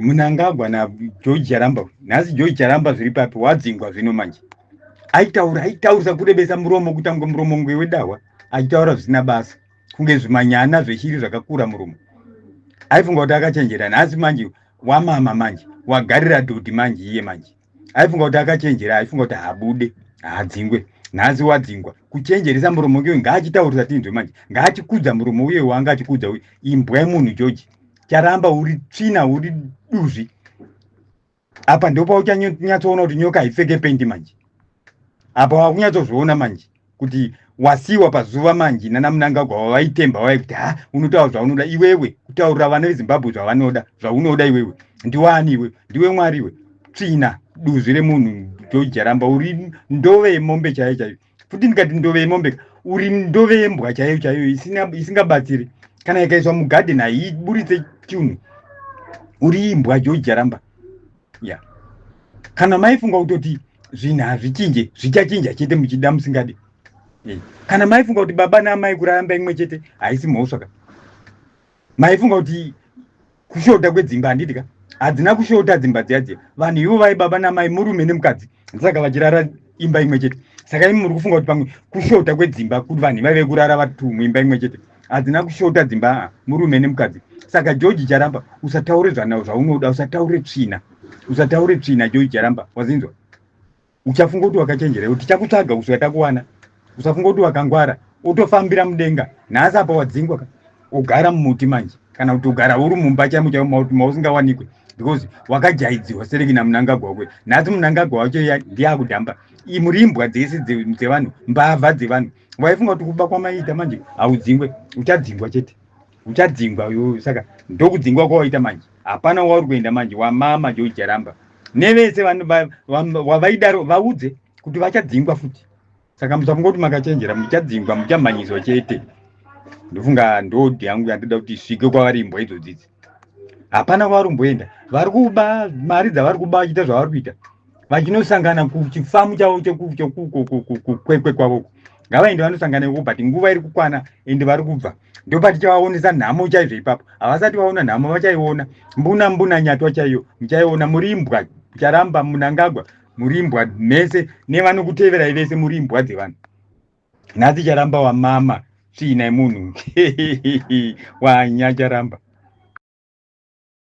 Mnangagwa naGeorge Charamba. Nhasi George Charamba zviri papi? Wadzingwa zvino manje. Aitaura, aitaurisa, kurebesa muromo, kuita kunge muromo kunge wedahwa, achitaura zvisina basa, kunge zvimanyana zvechiri zvakakura muromo. Aifunga kuti akachenjera. Nhasi manje wamama manje, wagarira dhodhi manje iye manje. Aifunga kuti akachenjera, aifunga kuti haabude, haadzingwe. Nhasi wadzingwa. Kuchenjeresa muromo uyo, ngaachitaurisa tinzwe manje, ngaachikudza muromo uye wanga achikudza uyu. Imbwa yemunhu George Charamba, uri tsvina, uri duzvi. Apa ndopauchanyatsoona kuti nyoka haipfeke pendi manje. Apa wakunyatsozviona manje kuti wasiwa pazuva manje nana Mnangagwa wavaitemba wai kuti ha, unotaura zvaunoda iwewe, kutaurira vana veZimbabwe zvavanoda, zvaunoda iwewe. Ndiwani iwe? Ndiwe Mwari iwe? Tsvina, duzvi remunhu George Charamba, uri ndove yemombe chaiyo chaiyo. Futi ndikati ndove yemombe, uri ndove yembwa chaiyo chaiyo isingabatsiri. Kana ikaiswa mugadheni haiburitse chinhu. Uri imbwa, George Charamba ya. Yeah. Kana maifunga kutoti zvinhu hazvichinje, zvichachinja chete, muchida musingadi. Kana maifunga kuti baba naamai kuraramba imwe chete haisi mhosva ka, maifunga kuti kushota kwedzimba, handiti ka? Hadzina kushota dzimba dziya dziya. Vanhu ivo vai baba namai, murume nemukadzi, saka vachirara imba imwe chete. Saka imi muri kufunga kuti pamwe kushota kwedzimba kuti vanhu vaive kurara vari muimba imwe chete. Hadzina kushota dzimba, murume nemukadzi. Saka George Charamba, usataure zvaunoda, usataure tsvina, usataure tsvina. George Charamba, wazinzwa? Uchafunga kuti wakachenjera, tichakutsvaga kusvika takuwana. Usafunga kuti wakangwara utofambira mudenga. Nhasi apa wadzingwa ka, ugara mumuti manje, kana kuti ugara uri mumba chaimo chaimo mausingawanikwe, because wakajaidziwa sereki naMnangagwa wakwe. Nhasi Mnangagwa wacho ndiye akudhamba. Murimbwa dzese dzevanhu, mbavha dzevanhu. Waifunga kuti kuba kwamaita manje haudzingwe. Uchadzingwa chete, uchadzingwa. Saka ndokudzingwa kwawaita manje, hapana wauri kuenda manje. Wamama George Charamba nevese wavaidaro, vaudze kuti vachadzingwa futi. Saka musafunga kuti makachenjera, muchadzingwa, muchamhanyiswa chete. Ndofunga ndodhi yangu yandoda kuti isvike kwavari imbwa idzodzidzi. Hapana kwavari kumboenda. Vari kuba mari dzavari kuba, vachiita zvavari kuita, vachinosangana kuchifamu chavo chekuKwekwe kwavoko. Ngavaende vanosangana ikoko, but nguva iri kukwana ende vari kubva. Ndopatichavaonesa nhamo chaizvo ipapo. Havasati vaona nhamo, vachaiona. Mbuna mbuna nyatwa chaiyo muchaiona. Muri imbwa, Charamba, Mnangagwa, muri imbwa mese nevanokuteverai vese, muri imbwa dzevanhu. Nhasi Charamba wamama, tsvina yemunhu, wanya Charamba.